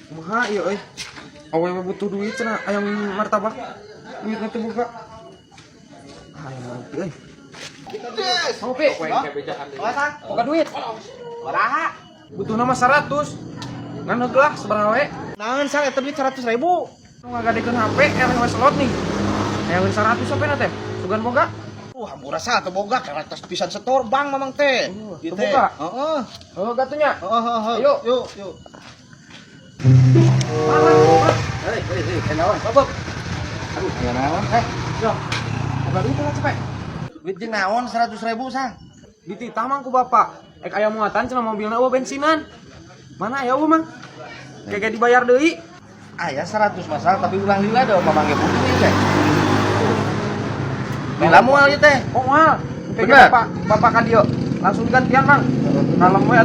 Kumaha ieu euy? Awewe butuh duit cenah, hayang martabak. Duitna teu boga. Ah, hayang ngopi euy. Ngopi. Boga duit. Baraha? Butuhna mah 100. Ngan heug lah sabaraha we. Naon, Sang, eta duit 100 ribu? Nu ngagadekeun HP eleh we slot nih. Hayangeun 100 HP na teh. Sugan boga? Hampura, Sang, teu boga, kerek pisan setor bank Mamang teh. Oh, Ieu teu teh. boga? Heeh. Heuh gatuh nya. Heeh. Ayo. Yuk, yuk. Hei, hei, hei, naon? Bapak. Aduh, Ya naon? Eh, yo. Boga duit lah cepet. Duit jeung naon 100 ribu, Sang? Dititah, Mang, ku bapak. Ek aya muatan cenah, mobilna euweuh bensinan. Mana aya euweuh, Mang? Kayak dibayar deui. Aya 100 mah, Sang, tapi ulah lila da Mamang ge butuh ieu teh. Lila moal ieu teh. Oh, moal. Kayak Bener. bapak, bapak ka dieu. Langsung digantian, Mang. Kalem we.